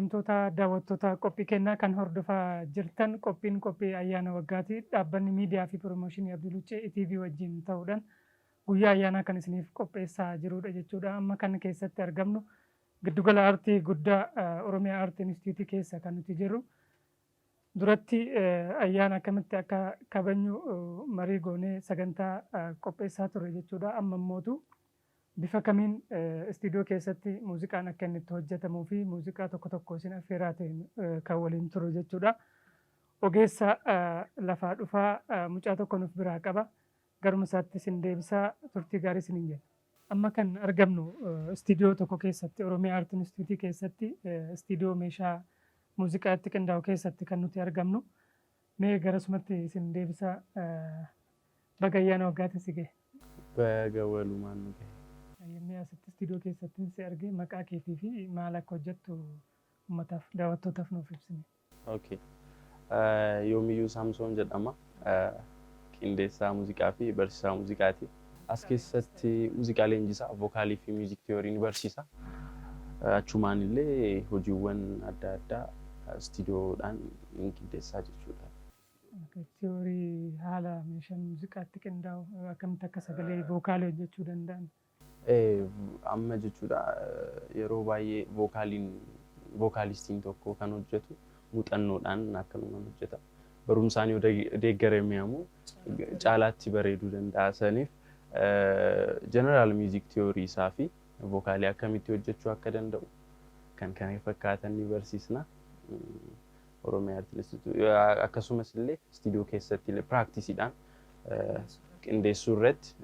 Kabajamtoota daawwattoota qophii kennaa kan hordofaa jirtan, qophiin qophii ayyaana waggaati. Dhaabbanni miidiyaa fi piroomooshinii Abdii Luccee ETV wajjin ta'uudhaan guyyaa ayyaanaa kan isiniif qopheessaa jirudha jechuudha. Amma kan keessatti argamnu giddugala aartii guddaa Oromiyaa Aartii Inistituutii keessa kan nuti jirru. Duratti ayyaana akkamitti akka kabajnu marii goonee sagantaa qopheessaa turre jechuudha. Amma immootu bifa kamiin istiidiyoo keessatti muuziqaan akka inni itti hojjetamuu fi muuziqaa tokko tokko isin affeeraa ta'e kan waliin turu jechuudha. Ogeessa lafaa dhufaa mucaa tokko nuuf biraa qaba. Garuma isaatti isin deebisaa, turtii gaarii isiniin jenna. Amma kan argamnu istiidiyoo tokko keessatti, Oromiyaa Aartii Inistituutii keessatti, istiidiyoo meeshaa muuziqaa itti qindaa'u keessatti kan nuti argamnu. Mee garasumatti isin deebisaa, baga ayyaana waggaatiin si gahe. Baga walumaan nu gahe. Mee asitti istiidiyoo keessatti si argee, maqaa keetii fi maal akka hojjettu uummataaf, daawwattootaaf nuuf ibsine. Okay. Yoomiyyuu Saamsoon jedhama. Qindeessaa muuziqaa fi barsiisaa muuziqaati. As keessatti muuziqaa leenjisaa, vocal fi music theory ni barsiisa. Achumaan illee hojiiwwan adda addaa istiidiyoodhaan ni qindeessaa jechuudha. Theory haala meeshaan muuziqaatti qindaa'u, akkamitti akka sagalee vocal hojjechuu danda'an. Amma jechuudha, yeroo baay'ee vocaliin, vocalistiin tokko kan hojjetu muuxannoodhaan akkanumaan hojjeta. Barumsaan yoo deeggarame ammoo caalaatti bareeduu danda'a. Saniif general music theory isaa fi vocal akkamitti hojjechuu akka danda'u kan kana fakkaatan ni barsiisna. Oromiyaa Aartii Institute akkasumas illee istiidiyoo keessatti illee practiceiidhaan qindeessuu irratti,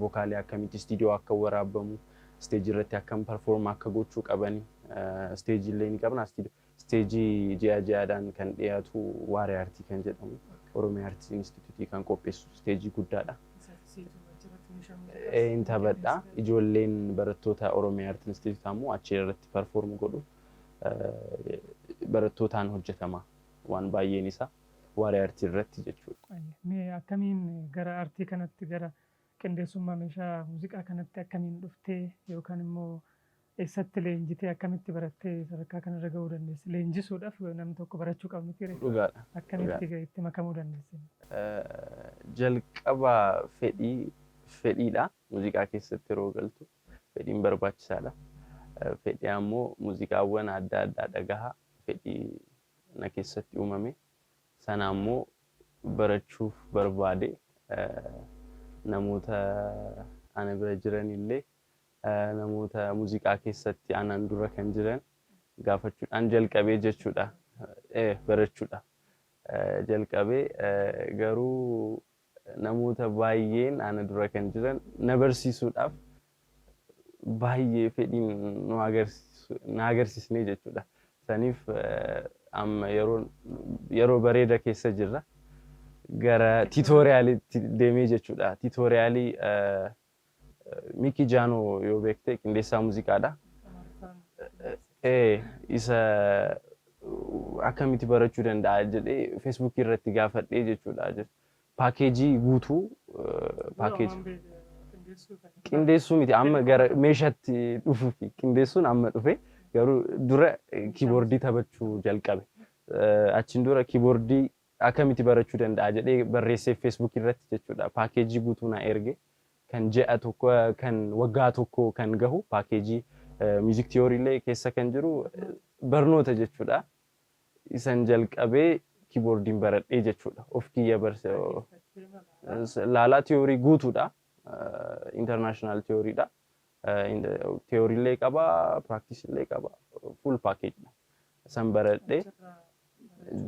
vocal akkamitti istiidiyoo akka waraabamu, stage irratti akkam perform akka gochuu qabani, stage illee ni qabna. Stage ji'a ji'aadhaan kan dhiyaatu, Waaree Aartii kan jedhamu, Oromiyaa Aartii Instituutii kan qopheessu stage guddaadha. Hin taphadha. Ijoolleen barattoota Oromiyaa Aartii Instituutii ammoo achi irratti perform godhu. Barattootaan hojjetama waan baay'een isaa Waaree Aartii irratti jechuudha. Mee akkamiin gara aartii kanatti, gara qindeessummaa meeshaa muuziqaa kanatti akkamiin dhuftee, yookaan immoo eessatti leenjitee, akkamitti barattee sadarkaa kanarra gahuu dandeesse? Leenjisuudhaaf namni tokko barachuu qaba miti? Dhugaadha. Akkamitti itti makamuu dandeesse? Jalqaba fedhii fedhiidha. Muuziqaa keessatti yeroo galtu fedhiin barbaachisaadha. Fedhii ammoo muuziqaawwan adda addaa dhagahaa fedhii na keessatti uumame. Sana ammoo barachuuf barbaade, namoota ana bira jiran illee, namoota muuziqaa keessatti anaan dura kan jiran gaafachuudhaan jalqabee jechuudha. Barachuudha. Jalqabee garuu namoota baay'een ana dura kan jiran na barsiisuudhaaf baay'ee fedhiin nu na agarsiisne jechuudha. Saniif amma yeroo bareeda keessa jirra. Gara tutorialitti deemee jechuudha. Tutorial Miki Jaanoo yoo beekte, qindeessaa muuziqaadha. Isa akkamitti barachuu danda'a jedhee Feesbuukii irratti gaafadhee jechuudha. Package guutuu, package qindeessuu miti, amma gara meeshaatti dhufuufi qindeessuun amma dhufe, garuu dura keyboard taphachuu jalqabe. Achiin dura keyboard akkamitti barachuu danda'a jedhee barreessee Feesbuukii irratti jechuudha. Package guutuu na erge, kan ji'a tokko, kan waggaa tokko kan gahu, package music theory illee keessa kan jiru barnoota jechuudha. Isan jalqabee keyboardiin baradhee jechuudha. Of kiyya barse laalaa theory guutuudha. International theorydha. Theory illee qaba, practice illee qaba. Full packagedha. San baradhee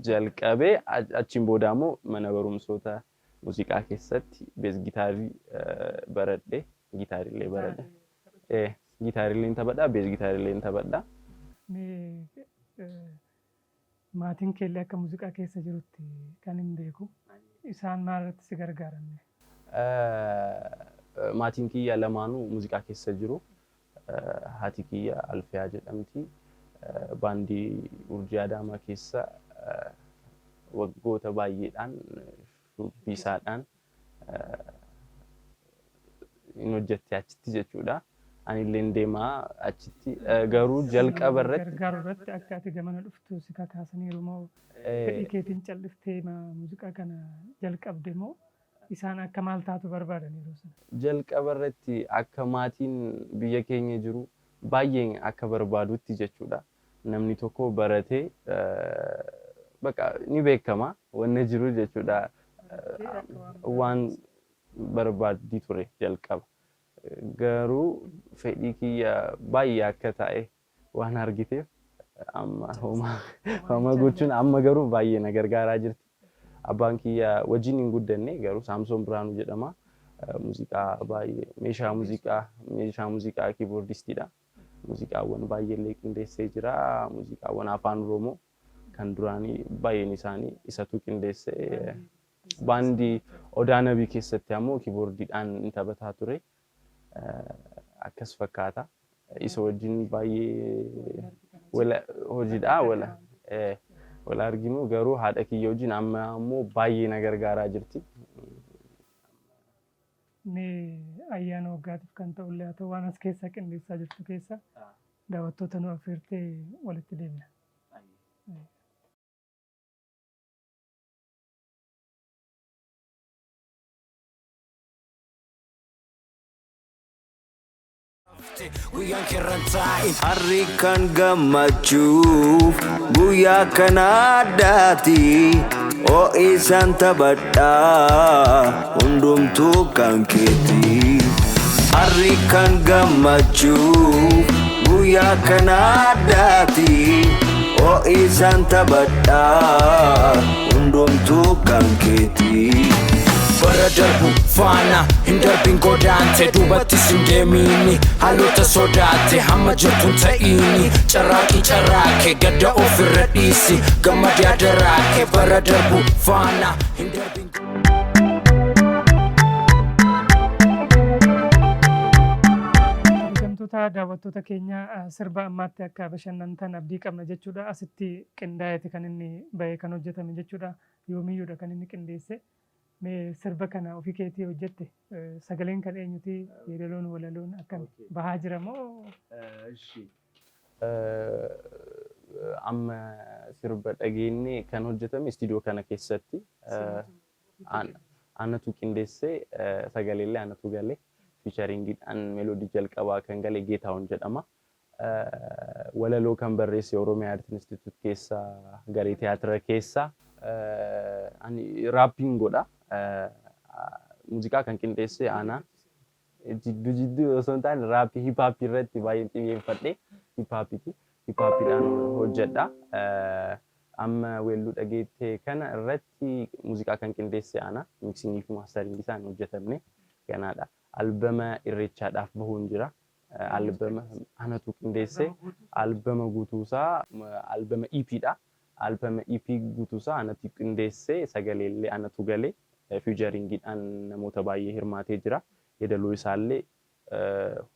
jalqabee, achiin booda immoo mana barumsoota muuziqaa keessatti bass guitar baradhee, gitaarillee baradhe. Gitaarillee taphadha, bass gitaarillee taphadha. Mee maatiin keellee akka muuziqaa keessa jirutti kan hin beeku. Isaan maal irratti si gargaaran? Maatiin kiyya lamaanuu muuziqaa keessa jiru. Haati kiyya Alfiyaa jedhamti. Baandii Urjii Adaamaa keessa waggoota baay'eedhaan shubbisaadhaan hin hojjette achitti jechuudha. Anillee deemaa achitti, garuu jalqaba irratti Gargaaru irratti akka ati gamana dhuftu si kakaasaniiru moo fedhii keetiin calliftee muuziqaa kana jalqabde moo isaan akka maal taatu barbaadan yeroo sana? Jalqaba irratti akka maatiin biyya keenya jiru baay'een akka barbaadutti jechuudha. Namni tokko baratee bakka ni beekama wanna jiru jechuudha. Waan barbaaddii ture jalqaba. Garuu fedhii kiyya baay'ee akka ta'e waan argiteef amma homaa gochuun amma garuu baay'ee na gargaaraa jirti. Abbaan kiyya wajjin hin guddanne, garuu Saamsoon Biraanuu jedhama. Muuziqaa baay'ee meeshaa muuziqaa keyboardistiidha. Muuziqaawwan baay'ee illee qindeessee jira. Muuziqaawwan Afaan Oromoo kan duraanii baay'een isaanii isatu qindeessee. Baandii Odaa Nabii keessatti ammoo keyboardiidhaan taphataa ture. Akkas fakkaata. Isa wajjin baay'ee hojiidha wala arginu, garuu haadha kiyya wajjin amma ammoo baay'ee na gargaaraa jirti. Mee ayyaana waggaatiif kan ta'ullee haa ta'u, waan as keessa qindeessaa jirtu keessa daawwattoota nu affeertee walitti deemna. Guyyaan keerran taa'in. Harri kan gammachuuf guyyaa kana addaati. O isaan taphadhaa, hundumtuu kan keeti. Harri kan gammachuuf guyyaa kana addaati. O isaan taphadhaa, hundumtuu kan keeti. Bara darbu faana hin darbin, godaante duubattis hin deemini, haalota sodaatte hamma jirtuun ta'iini, carraaqii carraaqe, gadda ofirra dhiisi, gammadi adaraaqe, bara darbu faana hin darbin. Kabajamtoota daawwattoota keenya, sirba ammaatti akka bashannantan abdii qabna jechuudha. Asitti qindaa'eeti kan inni bahee kan hojjetame jechuudha. Yoomiyyuudha kan inni qindeesse. Mee sirba kana ofii keetii hojjette, sagaleen kan eenyuti, yeedaloon walaloon akkami bahaa jira moo? Amma sirba dhageenye kan hojjetame istiidiyoo kana keessatti. Anatu qindeessee, sagaleellee anatu galee, featuringiidhaan meloodii jalqabaa kan gale Geetaawun jedhama. Walaloo kan barreesse Oromiyaa Art Institute keessa, garee tiyaatira keessa. Ani rappiin godha. Muuziqaa kan qindeesse ana. Jidduu jidduu osoo hin taane raappii hip hopii irratti baay'ee xiyyeeffadhe, hip hopiiti. Hip hopiidhaan hojjedha. Amma weelluu dhageette kana irratti muuziqaa kan qindeesse ana. Mixingii fi masteringii isaan hojjetamne ganaadha. Albama irreechaadhaaf bahuun jira. Albama anatu qindeesse. Albama guutuusaa, albama EPdha. Albama EP guutuusaa anatu qindeesse, sagaleellee anatu galee, featuringiidhaan namoota baay'ee hirmaatee jira. Yeedaloo isaallee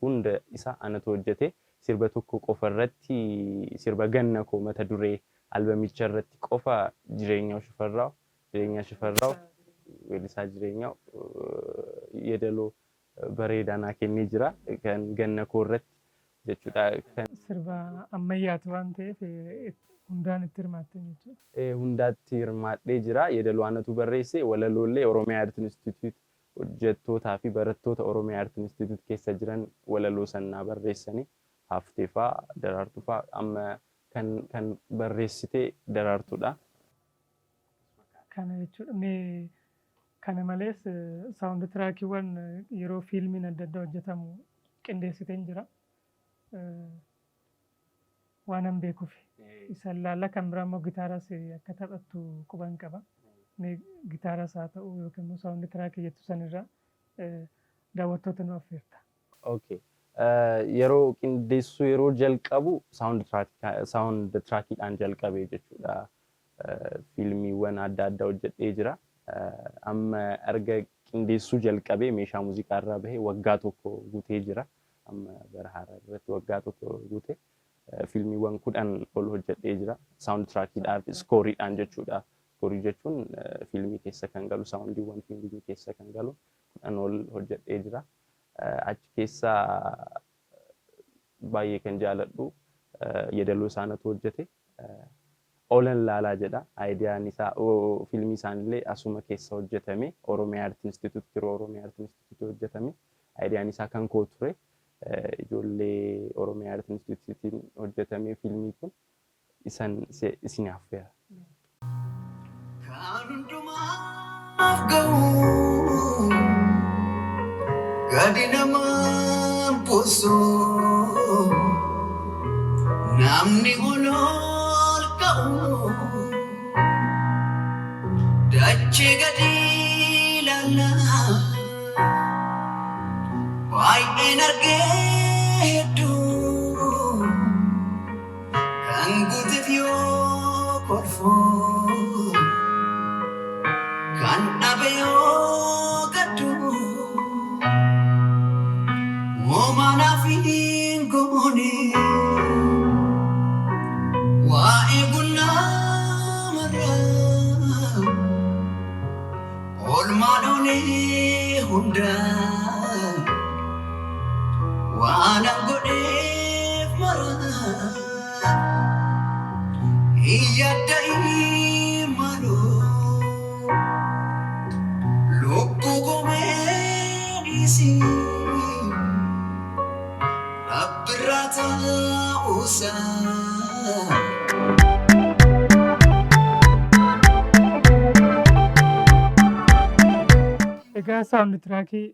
hunda isa anatu hojjete. Sirba tokko qofa irratti, sirba ganna koo mata duree albamicha irratti qofa, Jireenyaa Shifarraaw, weellisaa Jireenyaa, yeedaloo bareedaa naa kennee jira kan ganna koo irratti jechuudha. Kan Sirba ammayyaati waan ta'eef hundaan itti hirmaatte jechuudha. Hundaatti hirmaadhee jira. Yeedaloo anatu barreesse, walaloollee Oromiyaa Art Institute hojjettootaa fi barattoota Oromiyaa Art Institute keessa jiran walaloo sannaa barreessanii, Haftee fa'aa, Daraartuu fa'aa, amma kan barreessite Daraartuudha. Kana jechuudha. Mee kana malees soundtrackiiwwan yeroo fiilmiin adda addaa hojjetamu qindeessiteen jira. Waan an beekuuf isa laalla, kan biraa immoo gitaaras akka taphattu quban qaba. Mee gitaaras haa ta'u yookiin immoo soundtrackii jettu sanirraa daawwattoota nu affeerta. Okay. Yeroo qindeessuu yeroo jalqabu soundtrackiidhaan jalqabe jechuudha. Fiilmiiwwan adda addaa hojjedhee jira. Amma erga qindeessuu jalqabee meeshaa muuziqaa irraa bahee waggaa tokko guutee jira. Amma bara haaraa irratti waggaa tokko guute. Fiilmiiwwan 10 ol hojjedhee jira. Soundtrackiidhaaf scoreiidhaan jechuudha. Scoreii jechuun fiilmii keessa kan galu, soundiiwwan fiilmii keessa kan galu 10 ol hojjedhee jira. Achi keessaa Baay'ee kan jaaladhu yeedaloo isaanatu hojjete. Olan Laalaa jedha. Ideaan isaa fiilmii isaanillee asuma keessa hojjetame. Oromiyaa Art Institute yeroo Oromiyaa Art Institute hojjetame. Ideaan isaa kan koo ture. Ijoollee Oromiyaa Art Instituteetiin hojjetame fiilmii kun isan isin affeera. Kan hundumaaf ga'u gadi namaan buusu, namni ol ol ka'u dachee gadi ilaala. Baay'een argee hedduu kan guuteef yoo kolfu, kan dhabe yoo gaddu. Homaanaaf hin goone waa'ee gunnaa marraa oolmaan oolee hundaa waan an godheef maraa hin yaadda'i maaloo lubbuu gomee dhiisii Rabbirraa ta'uusaa. Egaa soundtrackii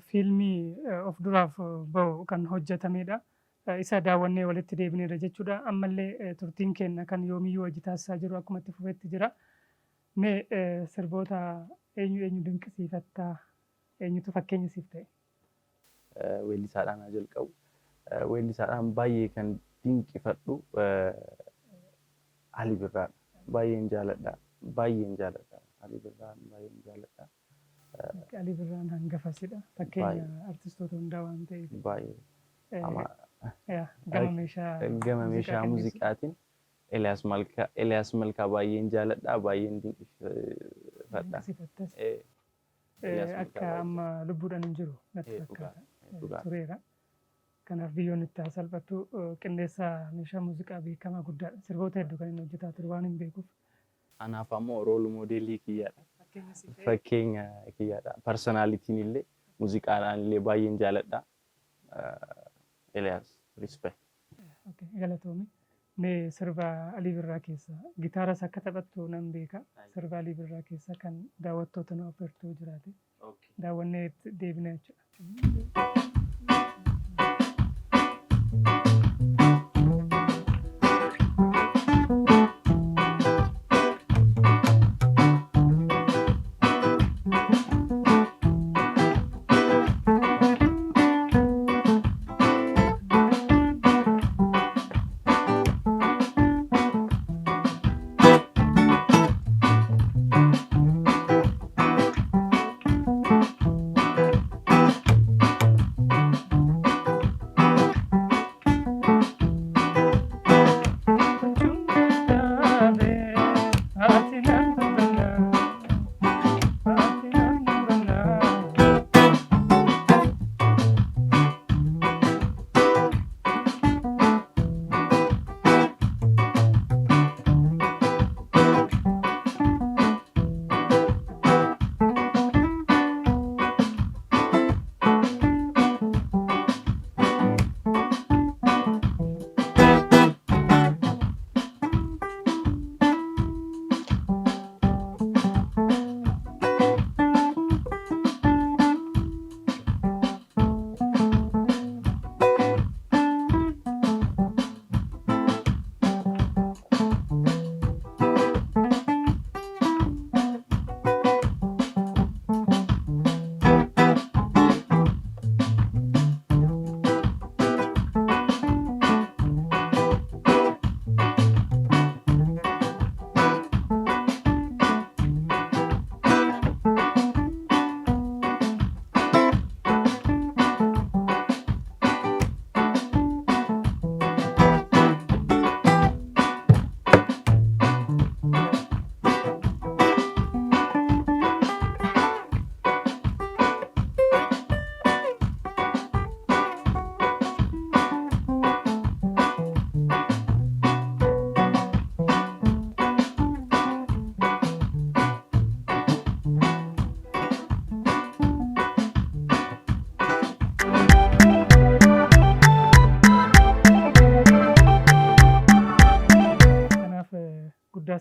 fiilmii of duraaf bahu kan hojjetamedha. Isa daawwannee walitti deebineerra jechuudha. Ammallee turtiin keenya kan yoomiyyuu hojii taasisaa jiru akkuma itti fufetti jira. Mee sirboota eenyu eenyu dinqisiifattaa? Eenyutu fakkeenya siif ta'e? Weellisaadhaan haa jalqabu. Weellisaadhaan baay'ee kan dinqifadhu Ali Birraadha. Baay'een jaaladha. Baay'een jaaladha. Ali Birraan baay'een jaaladha. Ali Birraan hangafasidha. Fakkeenya artistoota hundaa waan ta'eef. Baay'ee. Gama meeshaa Gama meeshaa muuziqaatiin Eliyaas Malkaa Eliyaas Malkaa baay'een jaaladha. Baay'een dinqifadha. Dinqisiifattas. Akka amma lubbuudhaan hin jiru natti fakkaata. Tureera. Kanaaf biyyoon itti haa salphattu, qindeessaa meeshaa muuziqaa beekamaa guddaadha. Sirboota hedduu kan inni hojjetaa ture waan hin beekuuf. Anaaf ammoo role modelii kiyyaadha. Fakkeenya kiyyaadha. Personalityn illee muuziqaadhaan illee baay'een jaaladha. Eliyaas, respect. Galatoomi. Mee sirba Alii Birraa keessa gitaaras akka taphattu nan beeka. Sirba Alii Birraa keessa kan daawwattoota nu affeertuu jiraate. Daawwannee deebina jechuudha.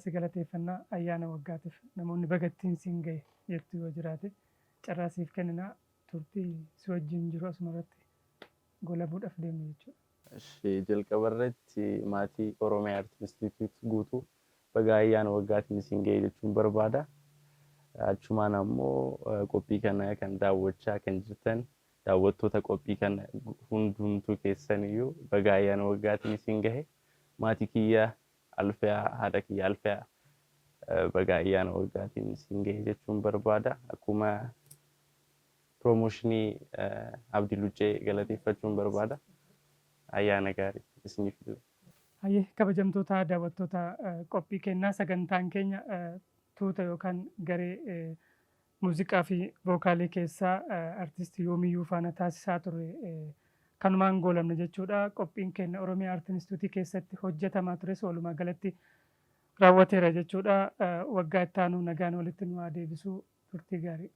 si galateeffannaa. Ayyaana waggaatiif namoonni baga ittiin siin gahe jettu yoo jiraate carraa siif kenninaa, turtii si wajjin jiru asuma irratti goolabuudhaaf deemna jechuudha. Ishi, jalqaba irratti maatii Oromiyaa Art Institute guutuu baga ayyaana waggaatiin isin gahe jechuun barbaada. Achumaan ammoo qophii kana kan daawwachaa kan jirtan daawwattoota qophii kana hundumtuu keessaniyyuu baga ayyaana waggaatiin isin gahe. Maatii kiyya Alfiyaa, haadha kiyya Alfiyaa, baga ayyaana waggaatiin isin gahe jechuun barbaada. Akkuma piroomooshinii Abdii Luccee galateeffachuun barbaada. Ayyaana gaarii isiniif illee. Hayyee, kabajamtoota daawwattoota qophii kennaa, sagantaan keenya tuuta yookaan garee muuziqaa fi vookaalii keessaa artistii Yoomiyyuu faana taasisaa ture kanumaan goolamne jechuudha. Qophiin keenya Oromiyaa Art Instituutii keessatti hojjetamaa tures walumaa galatti raawwateera jechuudha. Waggaa itti aanu nagaan walitti nu haa deebisuu, turtii gaarii.